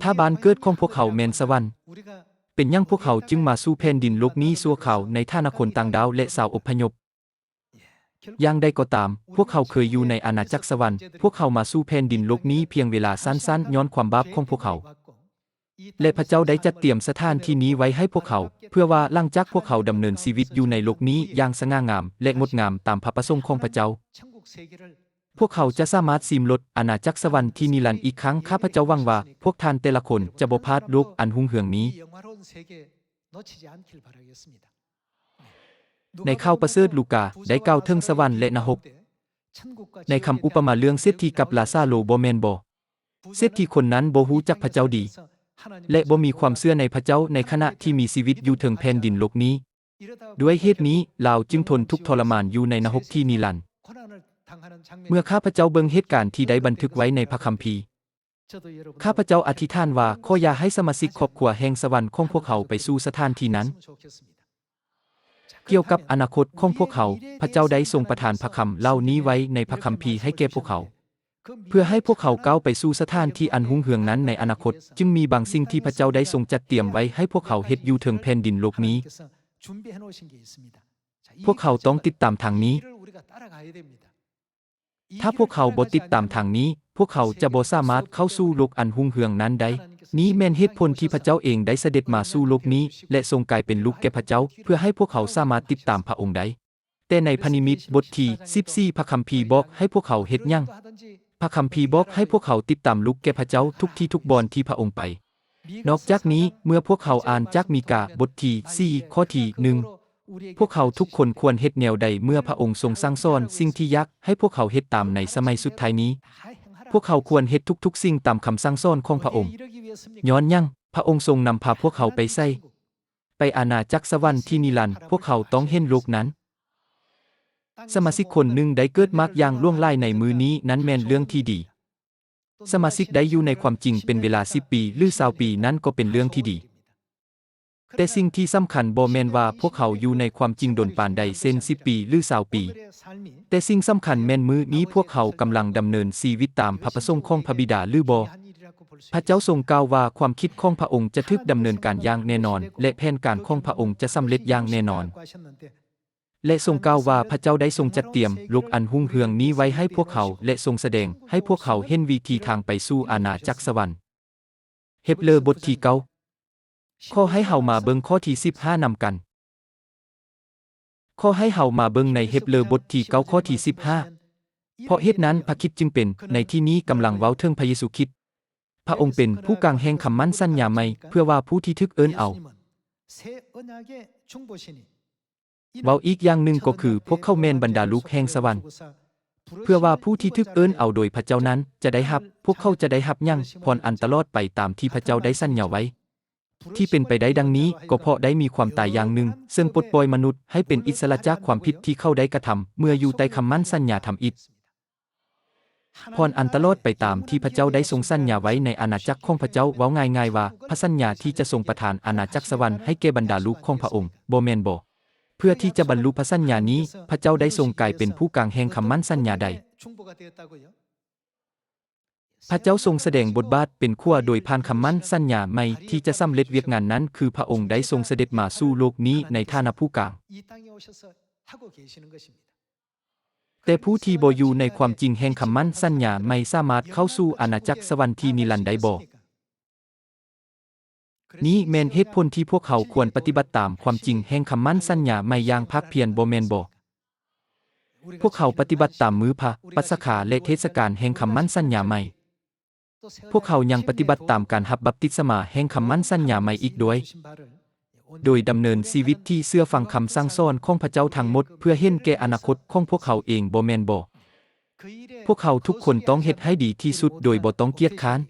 ຖ້າບ້ານເກີດຂອງພວກເຮົາແມ່ນສະຫວັນ, ເປັນຫຍັງພວກເຮົາຈຶ່ງມາສູ່ແຜ່ນດິນໂລກນີ້ຊົ່ວຄາວໃນຖານະຄົນຕ່າງດ້າວ ແລະ ຊາວອົບພະຍົບ? ຢ່າງໃດກໍຕາມ, ພວກເຮົາເຄີຍຢູ່ໃນອານາຈັກສະຫວັນ, ພວກເຮົາມາສູ່ແຜ່ນດິນໂລກນີ້ພຽງເວລາສັ້ນໆ ຍ້ອນຄວາມບາບຂອງພວກເຮົາ. ແລະ ພະເຈົ້າໄດ້ຈັດຕຽມສະຖານທີ່ນີ້ໄວ້ໃຫ້ພວກເຮົາ, ເພື່ອວ່າຫຼັງຈາກພວກເຮົາດຳເນີນຊີວິດຢູ່ໃນໂລກນີ້ຢ່າງສະຫງ່າງາມ ແລະ ງົດງາມຕາມພະປະສົງຂອງພະເຈົ້າ, ພວກເຮົາຈະສາມາດຊີມລົດອານາຈັກສະຫວັນທີ່ນິລັນອີກຄັ້ງ. ຂ້າພະເຈົ້າຫວັງວ່າພວກທ່ານແຕ່ລະຄົນຈະບໍ່ພາດໂລກອັນຮຸ່ງເຮືອງນີ້. ໃນຂ່າວປະເສີດລູກາໄດ້ກ່າວເຖິງສະຫວັນ ແລະ ນະຮົກ ໃນຄຳອຸປະມາເລື່ອງເສດຖີກັບລາຊາໂລ, ບໍ່ແມ່ນບໍ? ເສດຖີຄົນນັ້ນບໍ່ຮູ້ຈັກພະເຈົ້າດີ ແລະ ບໍ່ມີຄວາມເຊື່ອໃນພະເຈົ້າໃນຂະນະທີ່ມີຊີວິດຢູ່ເທິງແຜ່ນດິນໂລກນີ້. ດ້ວຍເຫດນີ້ ລາວຈຶ່ງທົນທຸກທໍລະມານຢູ່ໃນນະຮົກທີ່ນິລັນ. ເມື່ອຂ້າພະເຈົ້າເບິ່ງເຫດການທີ່ໄດ້ບັນທຶກໄວ້ໃນພະຄຳພີ, ຂ້າພະເຈົ້າອະທິຖານວ່າ ຂໍຢ່າໃຫ້ສະມາຊິກຄອບຄົວແຫ່ງສະຫວັນຂອງພວກເຮົາໄປສູ່ສະຖານທີ່ນັ້ນ. ກ່ຽວກັບອະນາຄົດຂອງພວກເຮົາ, ພະເຈົ້າໄດ້ຊົງປະທານພະຄຳເຫຼົ່ານີ້ໄວ້ໃນພະຄຳພີໃຫ້ແກ່ພວກເຮົາ, ເພື່ອໃຫ້ພວກເຮົາກ້າວໄປສູ່ສະຖານທີ່ອັນຮຸ່ງເຮືອງນັ້ນໃນອະນາຄົດ, ຈຶ່ງມີບາງສິ່ງທີ່ພະເຈົ້າໄດ້ຊົງຈັດຕຽມໄວ້ໃຫ້ພວກເຮົາເຮັດຢູ່ເທິງແຜ່ນດິນໂລກນີ້. ພວກເຮົາຕ້ອງຕິດຕາມທາງນີ້. ຖ້າພວກເຮົາບໍ່ຕິດຕາມທາງນີ້, ພວກເຮົາຈະບໍ່ສາມາດເຂົ້າສູ່ໂລກອັນຮຸ່ງເຮືອງນັ້ນໄດ້. ນີ້ແມ່ນເຫດຜົນທີ່ພະເຈົ້າເອງໄດ້ສະເດັດມາສູ່ໂລກນີ້ ແລະ ຊົງກາຍເປັນລູກແກ່ພະເຈົ້າ, ເພື່ອໃຫ້ພວກເຮົາສາມາດຕິດຕາມພະອົງໄດ້. ແຕ່ໃນພະນິມິດບົດທີສິບສີ່ ພະຄຳພີບອກໃຫ້ພວກເຮົາເຮັດຫຍັງ? ພະຄຳພີບອກໃຫ້ພວກເຮົາຕິດຕາມລູກແກ່ພະເຈົ້າທຸກທີ່ທຸກບ່ອນທີ່ພະອົງໄປ. ນອກຈາກນີ້, ເມື່ອພວກເຮົາອ່ານຈາກມີກາບົດທີສີ່ ຂໍ້ທີໜຶ່ງ, ພວກເຮົາທຸກຄົນຄວນເຮັດແນວໃດເມື່ອພະອົງຊົງສັ່ງສອນສິ່ງທີ່ຢາກໃຫ້ພວກເຮົາເຮັດຕາມໃນສະໄໝສຸດທ້າຍນີ້? ພວກເຮົາຄວນເຮັດທຸກໆສິ່ງຕາມຄຳສັ່ງສອນຂອງພະອົງ. ຍ້ອນຫຍັງ? ພະອົງຊົງນຳພາພວກເຮົາໄປໃສ? ໄປອານາຈັກສະຫວັນທີ່ນິລັນ, ພວກເຮົາຕ້ອງເຫັນໂລກນັ້ນ. ສະມາຊິກຄົນໜຶ່ງໄດ້ເກີດມາກຢ່າງຫຼວງຫຼາຍໃນມື້ນີ້, ນັ້ນແມ່ນເລື່ອງທີ່ດີ. ສະມາຊິກໄດ້ຢູ່ໃນຄວາມຈິງເປັນເວລາສິບປີ ຫຼື ຊາວປີ, ນັ້ນກໍເປັນເລື່ອງທີ່ດີ. ແຕ່ສິ່ງທີ່ສຳຄັນບໍ່ແມ່ນວ່າພວກເຮົາຢູ່ໃນຄວາມຈິງດົນປານໃດ, ເຊັ່ນ ສິບປີ ຫຼື ຊາວປີ. ແຕ່ສິ່ງສຳຄັນແມ່ນມື້ນີ້ພວກເຮົາກຳລັງດຳເນີນຊີວິດຕາມພະປະສົງຂອງພະບິດາຫຼືບໍ່? ພະເຈົ້າຊົງກ່າວວ່າຄວາມຄິດຂອງພະອົງຈະຖືກດຳເນີນການຢ່າງແນ່ນອນ ແລະ ແຜນການຂອງພະອົງຈະສຳເລັດຢ່າງແນ່ນອນ. ແລະ ຊົງກ່າວວ່າພະເຈົ້າໄດ້ຊົງຈັດຕຽມໂລກອັນຮຸ່ງເຮືອງນີ້ໄວ້ໃຫ້ພວກເຮົາ ແລະ ຊົງສະແດງໃຫ້ພວກເຮົາເຫັນວິທີທາງໄປສູ່ອານາຈັກສະຫວັນ. ເຮັບເລີບົດທີເກົ້າ. ຂໍໃຫ້ເຮົາມາເບິ່ງຂໍ້ທີສິບຫ້ານຳກັນ. ຂໍໃຫ້ເຮົາມາເບິ່ງໃນເຮັບເລີບົດທີເກົ້າ ຂໍ້ທີສິບຫ້າ. ເພາະເຫດນັ້ນພະຄຣິດຈຶ່ງເປັນ, ໃນທີ່ນີ້ກຳລັງເວົ້າເຖິງພະເຢຊູຄຣິດ. ພະອົງເປັນຜູ້ກາງແຫ່ງຄຳໝັ້ນສັນຍາໃໝ່ ເພື່ອວ່າຜູ້ທີ່ຖືກເອີ້ນເອົາ. ເວົ້າອີກຢ່າງໜຶ່ງກໍຄື ພວກເຂົາແມ່ນບັນດາລູກແຫ່ງສະຫວັນ. ເພື່ອວ່າຜູ້ທີ່ຖືກເອີ້ນເອົາໂດຍພະເຈົ້ານັ້ນຈະໄດ້ຮັບ, ພວກເຂົາຈະໄດ້ຮັບຫຍັງ? ພອນອັນຕະຫຼອດໄປຕາມທີ່ພະເຈົ້າໄດ້ສັນຍາໄວ້. ທີ່ເປັນໄປໄດ້ດັ່ງນີ້ ກໍເພາະໄດ້ມີຄວາມຕາຍຢ່າງໜຶ່ງ, ເຊິ່ງປົດປ່ອຍມະນຸດໃຫ້ເປັນອິດສະຫຼະຈາກຄວາມຜິດທີ່ເຂົາໄດ້ກະທຳເມື່ອຢູ່ໃຕ້ຄຳໝັ້ນສັນຍາທຳອິດ. ພອນອັນຕະຫຼອດໄປຕາມທີ່ພະເຈົ້າໄດ້ຊົງສັນຍາໄວ້ໃນອານາຈັກຂອງພະເຈົ້າ, ເວົ້າງ່າຍໆວ່າ, ພະສັນຍາທີ່ຈະຊົງປະທານອານາຈັກສະຫວັນໃຫ້ແກ່ບັນດາລູກຂອງພະອົງ, ບໍ່ແມ່ນບໍ? ເພື່ອທີ່ຈະບັນລຸພະສັນຍານີ້, ພະເຈົ້າໄດ້ຊົງກາຍເປັນຜູ້ກາງແຫ່ງຄຳໝັ້ນສັນຍາໃດ? ພະເຈົ້າຊົງສະແດງບົດບາດເປັນຂົວໂດຍຜ່ານຄຳໝັ້ນສັນຍາໃໝ່ທີ່ຈະສຳເລັດວຽກງານນັ້ນ, ຄືພະອົງໄດ້ຊົງສະເດັດມາສູ່ໂລກນີ້ໃນຖານະຜູ້ກາງ. ແຕ່ຜູ້ທີ່ບໍ່ຢູ່ໃນຄວາມຈິງແຫ່ງຄຳໝັ້ນສັນຍາໃໝ່ສາມາດເຂົ້າສູ່ອານາຈັກສະຫວັນທີ່ນິລັນໄດ້ບໍ່? ນີ້ແມ່ນເຫດຜົນທີ່ພວກເຮົາຄວນປະຕິບັດຕາມຄວາມຈິງແຫ່ງຄຳໝັ້ນສັນຍາໃໝ່ຢ່າງພາກພຽນ, ບໍ່ແມ່ນບໍ? ພວກເຮົາປະຕິບັດຕາມມື້ພະ, ປັດສະຄາ ແລະ ເທດສະການແຫ່ງຄຳໝັ້ນສັນຍາໃໝ່. ພວກເຮົາຍັງປະຕິບັດຕາມການຮັບບັບຕິສະມາແຫ່ງຄຳໝັ້ນສັນຍາໃໝ່ອີກດ້ວຍ. ໂດຍດຳເນີນຊີວິດທີ່ເຊື່ອຟັງຄຳສັ່ງສອນຂອງພະເຈົ້າທັງໝົດ ເພື່ອເຫັນແກ່ອະນາຄົດຂອງພວກເຂົາເອງ, ບໍ່ແມ່ນບໍ? ພວກເຮົາທຸກຄົນຕ້ອງເຮັດໃຫ້ດີທີ່ສຸດໂດຍບໍ່ຕ້ອງກຽດຄ້ານ.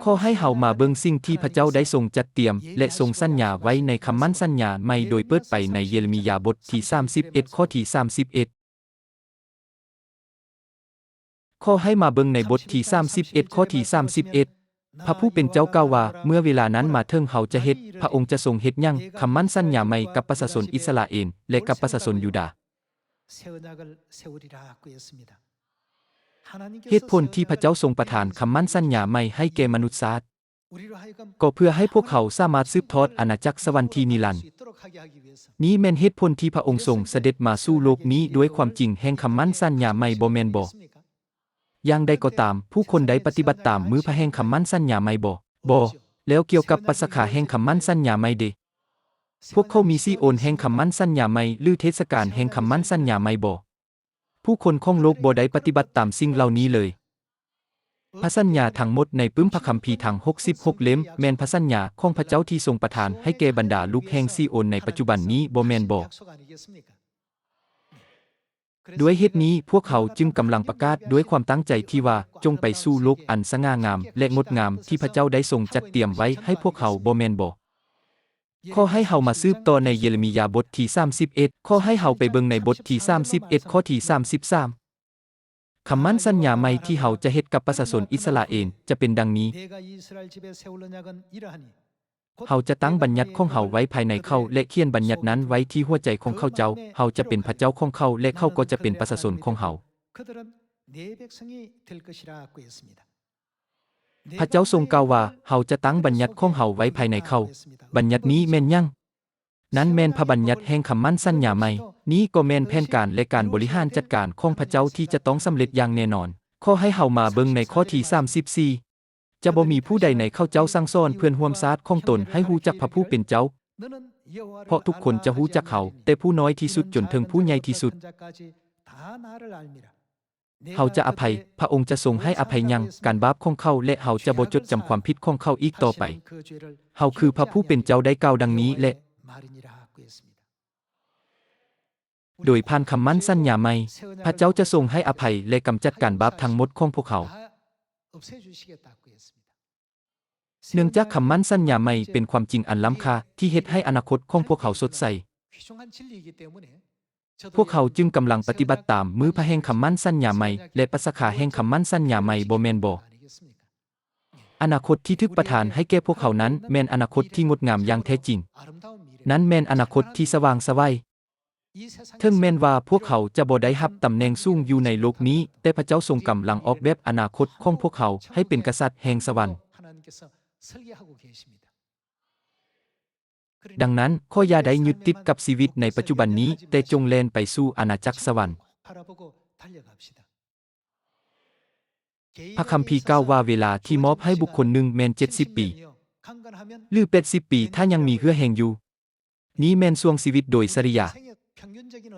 ຂໍໃຫ້ເຮົາມາເບິ່ງສິ່ງທີ່ພະເຈົ້າໄດ້ຊົງຈັດຕຽມ ແລະ ຊົງສັນຍາໄວ້ໃນຄຳໝັ້ນສັນຍາໃໝ່ ໂດຍເປີດໄປໃນເຢເຣມີຍາບົດທີສາມສິບເອັດ ຂໍ້ທີສາມສິບເອັດ. ຂໍໃຫ້ມາເບິ່ງໃນບົດທີສາມສິບເອັດ ຂໍ້ທີສາມສິບເອັດ. ພະຜູ້ເປັນເຈົ້າກ່າວວ່າ, ເມື່ອເວລານັ້ນມາເຖິງ, ເຮົາຈະເຮັດ, ພະອົງຈະຊົງເຮັດຫຍັງ, ຄຳໝັ້ນສັນຍາໃໝ່ກັບປະຊາຊົນອິດສະຣາເອນ ແລະ ກັບປະຊາຊົນຢູດາ. ເຫດຜົນທີ່ພະເຈົ້າຊົງປະທານຄຳໝັ້ນສັນຍາໃໝ່ໃຫ້ແກ່ມະນຸດຊາດ ກໍເພື່ອໃຫ້ພວກເຮົາສາມາດສືບທອດອານາຈັກສະຫວັນທີ່ນິລັນ. ນີ້ແມ່ນເຫດຜົນທີ່ພະອົງຊົງສະເດັດມາສູ່ໂລກນີ້ດ້ວຍຄວາມຈິງແຫ່ງຄຳໝັ້ນສັນຍາໃໝ່, ບໍ່ແມ່ນບໍ? ຢ່າງໃດກໍຕາມ, ຜູ້ຄົນໄດ້ປະຕິບັດຕາມມື້ພະແຫ່ງຄຳໝັ້ນສັນຍາໃໝ່ບໍ? ບໍ່. ແລ້ວກ່ຽວກັບປັດສະຄາແຫ່ງຄຳໝັ້ນສັນຍາໃໝ່ເດ? ພວກເຂົາມີຊີໂອນແຫ່ງຄຳໝັ້ນສັນຍາໃໝ່ ຫຼື ເທດສະການແຫ່ງຄຳໝັ້ນສັນຍາໃໝ່ບໍ? ຜູ້ຄົນຂອງໂລກບໍ່ໄດ້ປະຕິບັດຕາມສິ່ງເຫຼົ່ານີ້ເລີຍ. ພະສັນຍາທັງໝົດໃນປຶ້ມພະຄຳພີທັງຫົກສິບຫົກເຫຼັ້ມ ແມ່ນພະສັນຍາຂອງພະເຈົ້າທີ່ຊົງປະທານໃຫ້ແກ່ບັນດາລູກແຫ່ງຊີໂອນໃນປັດຈຸບັນນີ້, ບໍ່ແມ່ນບໍ? ດ້ວຍເຫດນີ້, ພວກເຮົາຈຶ່ງກຳລັງປະກາດດ້ວຍຄວາມຕັ້ງໃຈທີ່ວ່າ, ຈົ່ງໄປສູ່ໂລກອັນສະຫງ່າງາມ ແລະ ງົດງາມທີ່ພະເຈົ້າໄດ້ຊົງຈັດຕຽມໄວ້ໃຫ້ພວກເຮົາ, ບໍ່ແມ່ນບໍ? ຂໍໃຫ້ເຮົາມາສືບຕໍ່ໃນເຢເຣມີຍາບົດທີສາມສິບເອັດ. ຂໍໃຫ້ເຮົາໄປເບິ່ງໃນບົດທີສາມສິບເອັດ ຂໍ້ທີສາມສິບສາມ. ຄຳໝັ້ນສັນຍາໃໝ່ທີ່ເຮົາຈະເຮັດກັບປະຊາຊົນອິດສະຣາເອນຈະເປັນດັ່ງນີ້. ເຮົາຈະຕັ້ງບັນຍັດຂອງເຮົາໄວ້ພາຍໃນເຂົາ ແລະ ຂຽນບັນຍັດນັ້ນໄວ້ທີ່ຫົວໃຈຂອງເຂົາເຈົ້າ. ເຮົາຈະເປັນພະເຈົ້າຂອງເຂົາ ແລະ ເຂົາກໍຈະເປັນປະຊາຊົນຂອງເຮົາ. ພະເຈົ້າຊົງກ່າວວ່າ, ເຮົາຈະຕັ້ງບັນຍັດຂອງເຮົາໄວ້ພາຍໃນເຂົາ. ບັນຍັດນີ້ແມ່ນຫຍັງ? ນັ້ນແມ່ນພະບັນຍັດແຫ່ງຄຳໝັ້ນສັນຍາໃໝ່. ນີ້ກໍແມ່ນແຜນການ ແລະ ການບໍລິຫານຈັດການຂອງພະເຈົ້າທີ່ຈະຕ້ອງສຳເລັດຢ່າງແນ່ນອນ. ຂໍໃຫ້ເຮົາມາເບິ່ງໃນຂໍ້ທີສາມສິບສີ່. ຈະບໍ່ມີຜູ້ໃດໃນເຂົາເຈົ້າສັ່ງສອນເພື່ອນຮ່ວມຊາດຂອງຕົນໃຫ້ຮູ້ຈັກພະຜູ້ເປັນເຈົ້າ, ເພາະທຸກຄົນຈະຮູ້ຈັກເຮົາ, ແຕ່ຜູ້ນ້ອຍທີ່ສຸດຈົນເຖິງຜູ້ໃຫຍ່ທີ່ສຸດ. ເຮົາຈະອະໄພ, ພະອົງຈະຊົງໃຫ້ອະໄພຍັງການບາບຂອງເຂົາ ແລະ ເຮົາຈະບໍ່ຈົດຈຳຄວາມຜິດຂອງເຂົາອີກຕໍ່ໄປ. ເຮົາຄືພະຜູ້ເປັນເຈົ້າໄດ້ກ່າວດັ່ງນີ້ແລະ. ໂດຍຜ່ານຄຳໝັ້ນສັນຍາໃໝ່, ພະເຈົ້າຈະຊົງໃຫ້ອະໄພ ແລະ ກຳຈັດການບາບທັງໝົດຂອງພວກເຮົາ. ເນື່ອງຈາກຄຳໝັ້ນສັນຍາໃໝ່ເປັນຄວາມຈິງອັນລ້ຳຄ່າທີ່ເຮັດໃຫ້ອະນາຄົດຂອງພວກເຮົາສົດໃສ, ພວກເຮົາຈຶ່ງກຳລັງປະຕິບັດຕາມມື້ພະແຫ່ງຄຳໝັ້ນສັນຍາໃໝ່ ແລະ ປັດສະຄາແຫ່ງຄຳໝັ້ນສັນຍາໃໝ່, ບໍ່ແມ່ນບໍ? ອະນາຄົດທີ່ຖືກປະທານໃຫ້ແກ່ພວກເຮົານັ້ນແມ່ນອະນາຄົດທີ່ງົດງາມຢ່າງແທ້ຈິງ. ນັ້ນແມ່ນອະນາຄົດທີ່ສະຫວ່າງໄສວ. ເຖິງແມ່ນວ່າພວກເຮົາຈະບໍ່ໄດ້ຮັບຕຳແໜ່ງສູງຢູ່ໃນໂລກນີ້, ແຕ່ພະເຈົ້າຊົງກຳລັງອອກແບບອະນາຄົດຂອງພວກເຮົາໃຫ້ເປັນກະສັດແຫ່ງສະຫວັນ. ດັ່ງນັ້ນ, ຂໍຢ່າໄດ້ຍຶດຕິດກັບຊີວິດໃນປັດຈຸບັນນີ້, ແຕ່ຈົ່ງແລ່ນໄປສູ່ອານາຈັກສະຫວັນ. ພະຄຳພີກ່າວວ່າເວລາທີ່ມອບໃຫ້ບຸກຄົນໜຶ່ງແມ່ນເຈັດສິບປີ ຫຼື ແປດສິບປີ ຖ້າຍັງມີເຫື່ອແຮງຢູ່. ນີ້ແມ່ນຊ່ວງຊີວິດໂດຍສະລິຍະ.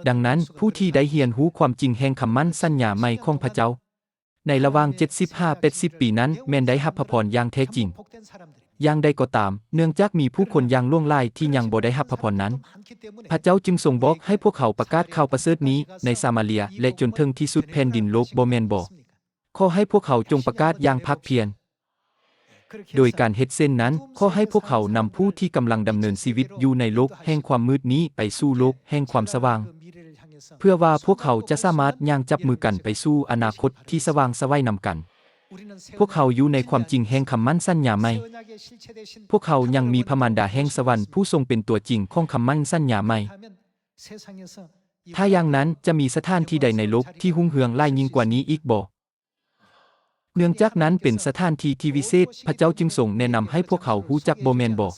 ດັ່ງນັ້ນ, ຜູ້ທີ່ໄດ້ຮຽນຮູ້ຄວາມຈິງແຫ່ງຄຳໝັ້ນສັນຍາໃໝ່ຂອງພະເຈົ້າ ໃນລະຫວ່າງເຈັດສິບຫາແປດສິບປີນັ້ນ ແມ່ນໄດ້ຮັບພະພອນຢ່າງແທ້ຈິງ. ຢ່າງໃດກໍຕາມ, ເນື່ອງຈາກມີຜູ້ຄົນຢ່າງຫຼວງຫຼາຍທີ່ຍັງບໍ່ໄດ້ຮັບພະພອນນັ້ນ, ພະເຈົ້າຈຶ່ງຊົງບອກໃຫ້ພວກເຮົາປະກາດຂ່າວປະເສີດນີ້ໃນສາມາເລຍ ແລະ ຈົນເຖິງທີ່ສຸດແຜ່ນດິນໂລກ, ບໍ່ແມ່ນບໍ? ຂໍໃຫ້ພວກເຮົາຈົ່ງປະກາດຢ່າງພາກພຽນ. ໂດຍການເຮັດເຊັ່ນນັ້ນ, ຂໍໃຫ້ພວກເຮົານຳຜູ້ທີ່ກຳລັງດຳເນີນຊີວິດຢູ່ໃນໂລກແຫ່ງຄວາມມືດນີ້ໄປສູ່ໂລກແຫ່ງຄວາມສະຫວ່າງ, ເພື່ອວ່າພວກເຮົາຈະສາມາດຍ່າງຈັບມືກັນໄປສູ່ອະນາຄົດທີ່ສະຫວ່າງໄສວນຳກັນ. ພວກເຮົາຢູ່ໃນຄວາມຈິງແຫ່ງຄຳໝັ້ນສັນຍາໃໝ່. ພວກເຮົາຍັງມີພະມານດາແຫ່ງສະຫວັນຜູ້ຊົງເປັນຕົວຈິງຂອງຄຳໝັ້ນສັນຍາໃໝ່. ຖ້າຢ່າງນັ້ນ, ຈະມີສະຖານທີ່ໃດໃນໂລກທີ່ຮຸ່ງເຮືອງຫຼາຍຍິ່ງກວ່ານີ້ອີກບໍ? ເນື່ອງຈາກນັ້ນເປັນສະຖານທີ່ທີ່ວິເສດ, ພະເຈົ້າຈຶ່ງຊົງແນະນຳໃຫ້ພວກເຮົາຮູ້ຈັກ, ບໍ່ແມ່ນບໍ?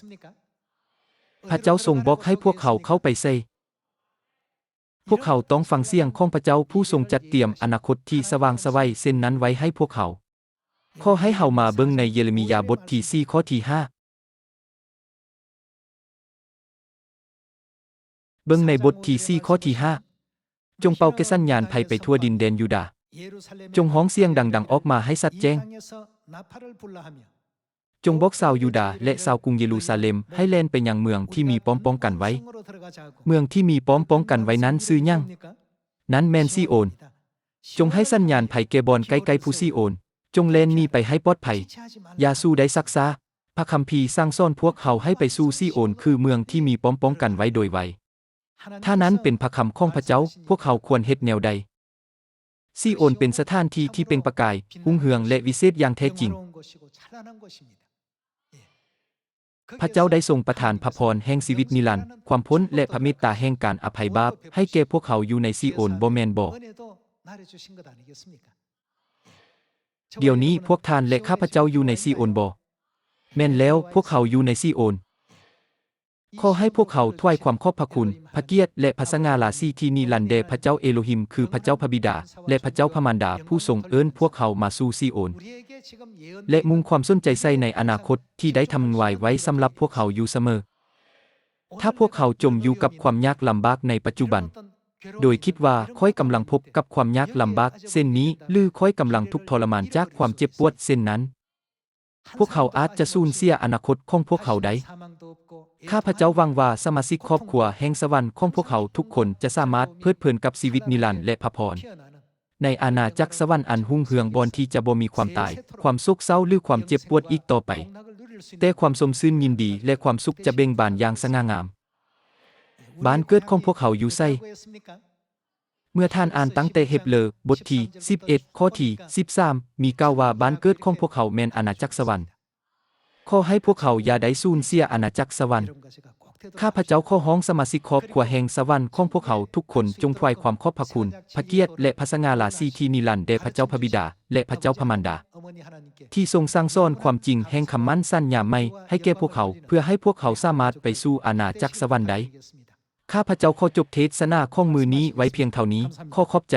ພະເຈົ້າຊົງບອກໃຫ້ພວກເຮົາເຂົ້າໄປໃສ່. ພວກເຮົາຕ້ອງຟັງສຽງຂອງພະເຈົ້າຜູ້ຊົງຈັດຕຽມອະນາຄົດທີ່ສະຫວ່າງໄສວເຊັ່ນນັ້ນໄວ້ໃຫ້ພວກເຮົາ. ຂໍໃຫ້ເຮົາມາເບິ່ງໃນເຢເຣມີຍາບົດທີສີ່ ຂໍ້ທີຫ້າ. ເບິ່ງໃນບົດທີສີ່ ຂໍ້ທີຫ້າ. ຈົ່ງເປົ່າແກສັນຍານໄພໄປທົ່ວດິນແດນຢູດາ. ຈົ່ງຮ້ອງສຽງດັງໆອອກມາໃຫ້ຊັດແຈ້ງ. ຈົ່ງບອກຊາວຢູດາ ແລະ ຊາວກຸງເຢຣູຊາເລັມ ໃຫ້ແລ່ນໄປຍັງເມືອງທີ່ມີປ້ອມປ້ອງກັນໄວ້. ເມືອງທີ່ມີປ້ອມປ້ອງກັນໄວ້ນັ້ນຊື່ຫຍັງ? ນັ້ນແມ່ນຊີໂອນ. ຈົ່ງໃຫ້ສັນຍານໄພແກ່ບ່ອນໃກ້ໆພູຊີໂອນ. ຈົ່ງແລ່ນໜີໄປໃຫ້ປອດໄພ. ຢ່າສູ້ໄດ້ຊັກຊ້າ. ພະຄຳພີສັ່ງສອນພວກເຮົາໃຫ້ໄປສູ່ຊີໂອນ ຄືເມືອງທີ່ມີປ້ອມປ້ອງກັນໄວ້ໂດຍໄວ. ຖ້ານັ້ນເປັນພະຄຳຂອງພະເຈົ້າ, ພວກເຮົາຄວນເຮັດແນວໃດ? ຊີໂອນເປັນສະຖານທີ່ທີ່ເປັ່ງປະກາຍ, ຮຸ່ງເຮືອງ ແລະ ວິເສດຢ່າງແທ້ຈິງ. ພະເຈົ້າໄດ້ຊົງປະທານພະພອນແຫ່ງຊີວິດນິລັນ, ຄວາມພົ້ນ ແລະ ພະເມດຕາແຫ່ງການອະໄພບາບໃຫ້ແກ່ພວກເຮົາຢູ່ໃນຊີໂອນ, ບໍ່ແມ່ນບໍ? ດຽວນີ້ພວກທ່ານ ແລະ ຂ້າພະເຈົ້າຢູ່ໃນຊີໂອນບໍ? ແມ່ນແລ້ວ, ພວກເຮົາຢູ່ໃນຊີໂອນ. ຂໍໃຫ້ພວກເຮົາຖວາຍຄວາມຂອບພະຄຸນ, ພະກຽດ ແລະ ພະສະຫງ່າລາສີທີ່ນິລັນແດ່ພະເຈົ້າເອໂລຮິມ, ຄືພະເຈົ້າພະບິດາ ແລະ ພະເຈົ້າພະມານດາ, ຜູ້ຊົງເອີ້ນພວກເຮົາມາສູ່ຊີໂອນ ແລະ ມຸ່ງຄວາມສົນໃຈໃສ່ໃນອະນາຄົດທີ່ໄດ້ທຳນາຍໄວ້ສຳລັບພວກເຮົາຢູ່ສະເໝີ. ຖ້າພວກເຮົາຈົມຢູ່ກັບຄວາມຍາກລຳບາກໃນປັດຈຸບັນ, ໂດຍຄິດວ່າຂ້ອຍກຳລັງພົບກັບຄວາມຍາກລຳບາກເຊັ່ນນີ້ ຫຼື ຂ້ອຍກຳລັງທຸກທໍລະມານຈາກຄວາມເຈັບປວດເຊັ່ນນັ້ນ, ພວກເຮົາອາດຈະສູນເສຍອະນາຄົດຂອງພວກເຮົາໄດ້. ຂ້າພະເຈົ້າຫວັງວ່າສະມາຊິກຄອບຄົວແຫ່ງສະຫວັນຂອງພວກເຮົາທຸກຄົນຈະສາມາດເພີດເພີນກັບຊີວິດນິລັນ ແລະ ພະພອນໃນອານາຈັກສະຫວັນອັນຮຸ່ງເຮືອງ, ບ່ອນທີ່ຈະບໍ່ມີຄວາມຕາຍ, ຄວາມໂສກເສົ້າ ຫຼື ຄວາມເຈັບປວດອີກຕໍ່ໄປ, ແຕ່ຄວາມຊົມຊື່ນຍິນດີ ແລະ ຄວາມສຸກຈະເບັ່ງບານຢ່າງສະຫງ່າງາມ. ບ້ານເກີດຂອງພວກເຮົາຢູ່ໃສ? ເມື່ອທ່ານອ່ານຕັ້ງແຕ່ເຮັບເຣີບົດທີສິບເອັດ ຂໍ້ທີສິບສາມ ມີກ່າວວ່າ ບ້ານເກີດຂອງພວກເຮົາແມ່ນອານາຈັກສະຫວັນ. ຂໍໃຫ້ພວກເຮົາຢ່າໄດ້ສູນເສຍອານາຈັກສະຫວັນ. ຂ້າພະເຈົ້າຂໍຮ້ອງສະມາຊິກຄອບຄົວແຫ່ງສະຫວັນຂອງພວກເຮົາທຸກຄົນ ຈົ່ງຖວາຍຄວາມຂອບພະຄຸນ, ພະກຽດ ແລະ ພະສະຫງ່າລາສີທີ່ນິລັນແດ່ພະເຈົ້າພະບິດາ ແລະ ພະເຈົ້າພະມານດາ ທີ່ຊົງສັ່ງສອນຄວາມຈິງແຫ່ງຄຳໝັ້ນສັນຍາໃໝ່ໃຫ້ແກ່ພວກເຮົາ, ເພື່ອໃຫ້ພວກເຮົາສາມາດໄປສູ່ອານາຈັກສະຫວັນໄດ້. ຂ້າພະເຈົ້າຂໍຈົບເທດສະໜາຂອງມື້ນີ້ໄວ້ພຽງເທົ່ານີ້. ຂໍຂອບໃຈ.